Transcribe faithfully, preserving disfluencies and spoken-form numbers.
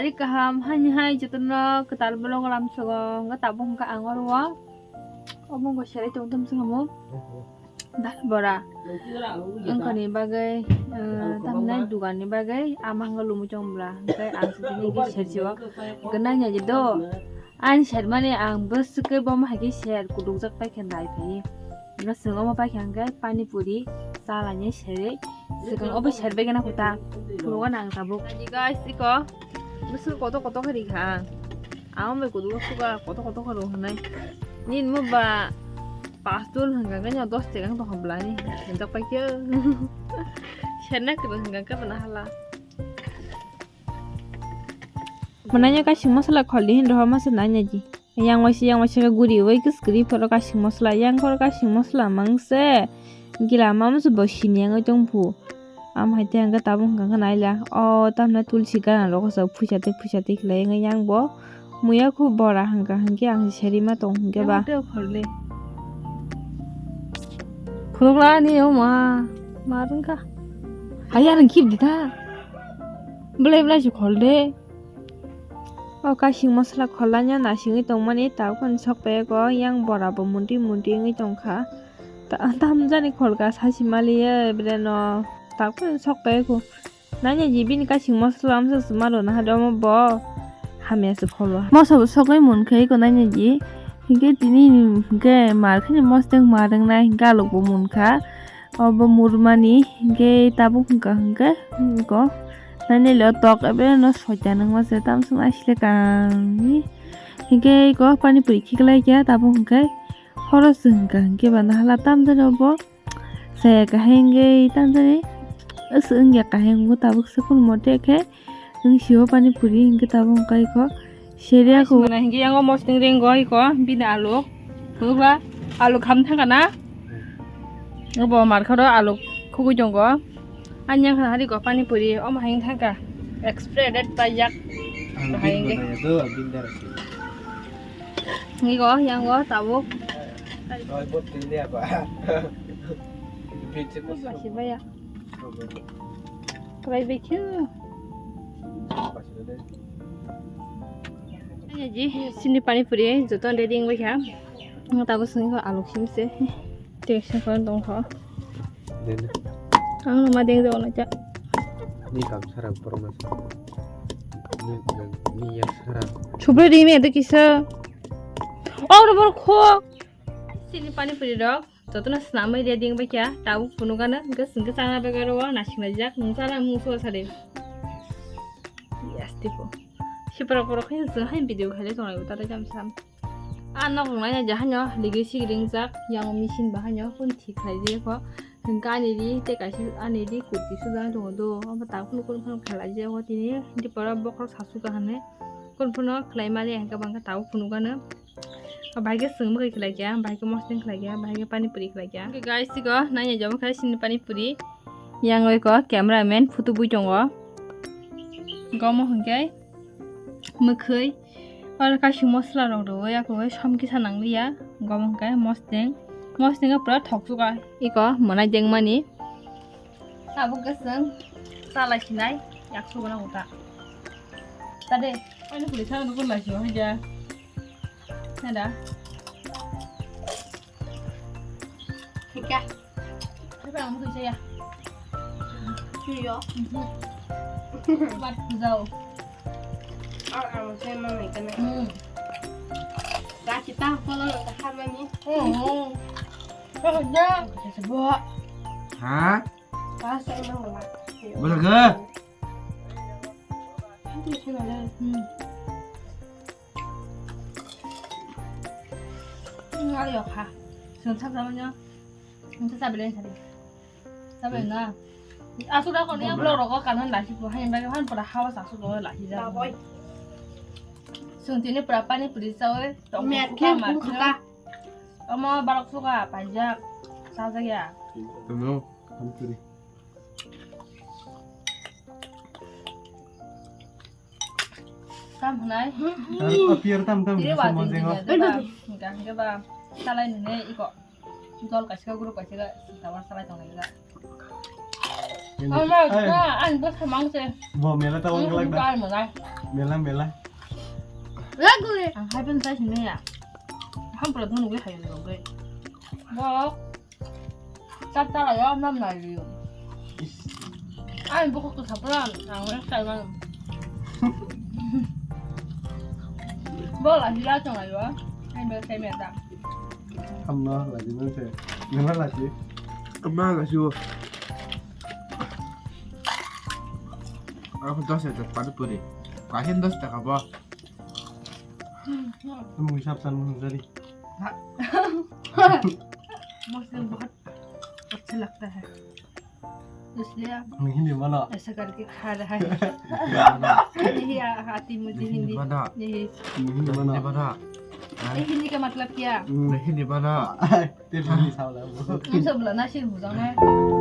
Ari kaham, hani hai jotono kwtal vlog lamsogo, hwnkhe tabuk hwnkhe ang oro o. Omo wngkha serai tongtham se omo. Dal bora. Wngkha ni bagwi, eh, tamni dugan ni bagwi ama hwnkhe lumui chong bwla. Hwnkhe ang se tini khe sersi o. Hwnkhe nanya je do. Ani sermani ang bwswk khe bomo hai khe ser kudukjak paikha nai phai. Hwnkhe chwng omo paikha hwnkhe pani puri chalainai serwi. Swkang obo serbai gana khuta. Phunukgana ang tabuk. Guys, iko. Bwswk kotor kotor khe rikha ang. Ang bai kudugo sugar kotor kotor khe rw hwnwi. Nini mo ba pastul hwnkha khe no dos tekang tongkha bwlani. Hwnjak paikhe. Serna kwrwng hwnkha khe bwna hala. Mwnanya kaising masala kholdi hin rohor masa nanya ji. Yang waisa, yang waisa khe guri oi kwskwrwi phoro kaising masala, yang phoro kaising masala mangse. Gila mamse bo sini yang tong phu. Am hai te hwnkhe tabuk hwnkha khe naila. O tamna tulsi gana rogo sa phuisa tei phuisa tei khlai yang bo. Muya khu bora hwnkha hwnkhe ang seri ma tong hwnkhe ba. Phunukla ni o ma. Ma rwngkha. Hai ang khip di ta. Belai belai se khol de. O kaising masala kholanya nasingwi tongmani tabuk ani sok paiyago yang bora bo muntwi muntwi wngwi tongkha. Ta-, tamjani kholka sachi maliye beleno tabuk ani sok paiyago. Nanya ji bini kaising masala amsa se maro nahadi omo bo hamya se kholo. Mosa bo sokwi munkhe iko nanya ji hinkhe tini hinkhe mar khani mosteng mar wngnai hinkhe alok bo munkha. Obo murmani hinkhe tabuk hwnkha hwnkhe iko nainai le o tok ebe no soita nangma se tamsok naisle kang hinkhe iko pani puri khiklai khe tabuk hwnkhe horo se hwnkha hwnkhe ba nahala tamjani obo se kahai hwnkhe tamjani aswk wngya kahai wngkha tabuk se khulmo te khe. Wng sio pani puri hingke tabuk wngkha iko. Seria ko. Mana hingke yango mosting ring go iko bini alu. Phunukla alu kham thangka na. Obo markaro alu khugui tongo. Ani yang khana hari go pani puri omo hai thangka. Expired date paijak. Ang Bahai bin hingke. Banaya do, ang bin dara. Ngi go yango tabuk. Oi, bot tili apa? Bin se. Masih banyak. Kalai bai khe. Ani ji, sini pani puri joto ready wng bai kha. Ang tabuk sini kho aluk sim se. Tei sini kho tong kho. Dene. Ang no ma deng do na cha. Ni kam sara por ma. Ni, ni, ni ya sara. Chubri ri me de kisa. Oh, no bor kho. Sini pani puri rok. Jotono swnamwi ready wngbai kha, tabuk phunukgano, hwnkhe chwngkhe chana bagwi aro o naisinglaijak, nwng chana mung sugo sadi. Yes, tipo. Sipra borok khe chwng hai video khailai tonglaibo tata jam sam. A nok rwnai ja haino ligwi sigri wngjak, yang machine ba haino phone thik khlai jaya kho. Hwnkhe ani ri tei kaisa ani ri kurti sujagwi tongo do, omo tabuk phunuk phunuk khlai jaya kho tini, tipo bokhorok sasu kaham hinwi. Phunuk phunuk khlai mali hwnkhe bangkhe tabuk phunukgano. Bahai khe chwng mwkhai khlai kha, bahai khe mosdeng khlai kha, bahai khe pani puri khlai kha. Hwnkhe guys, siko naina jabo khe sini pani puri. Yang oi ko cameraman photo bui tongo. Gomo hwnkhe mwkhwi. Oro kaising mosla rok rwui, ako bai som kisa nang liya. Gomo hwnkhe mosdeng. Mosdeng pura thok chuka. Iko mwnai dengmani. Tabuk khe chwng chalai sinai, yak sugo nango ta. Ta de, ani puri sa nukun lai sio haja. Nada. Hika. Hika ang mukui saya. Cuyo. Mhm. Mat kuzau. Ang ang saya mau naik kena. Hmm. Kasih tahu kalau nggak sama nih. Oh. Kau dah. Kasih buat. Ha? Bener ke? Hmm. Ini kali ya, kha. Sing sab sama nya. Ini sab beli sari. Sab na. Asuk dah kau ni vlog rokok kanan lagi, buah yang bagi kan pada hawa asuk rokok lagi dah. Sing sini berapa nih beli sawe? Merk yang buka. Omo barok suka pajak. Sajak ya. Tunggu, kamu turi. Tam hwnai. Tam, apiar tam, tam, tiri sama watui jengo. Hingga, hingga ba. Salai nini iko. Jol kaisa, guru kaisa, tawar salai tong nini. Ini, oh, no, ay. Nah, ang bos kamang se. Bo mela tawar hmm, gelak dah. Ang hwnai. Mela, mela. Lagui. Ang hai pen sai sini ya. Ham pura dunu gue hai lo gue. Bok. Chap ta ya nam nai liu. Ai bok ko sapra ang ek sai man. Bol a hila chong ayo. Ai bel sai me ta. Hamno lagi nang se. Nama lagi. Amma lagi wo. Aku dos ya pani puri. Kahin dos taka bo. Kamu hisap san mun jari. Muslim bahut acha lagta hai. Isliye Hindi mana? Aisa karke kha raha hai. Nahi aati mujhe Hindi. Hindi mana? Nahi. Hindi mana? Hindi mana? Hindi ka matlab kya? Hindi mana? Hindi mana? Hindi mana? Hindi mana?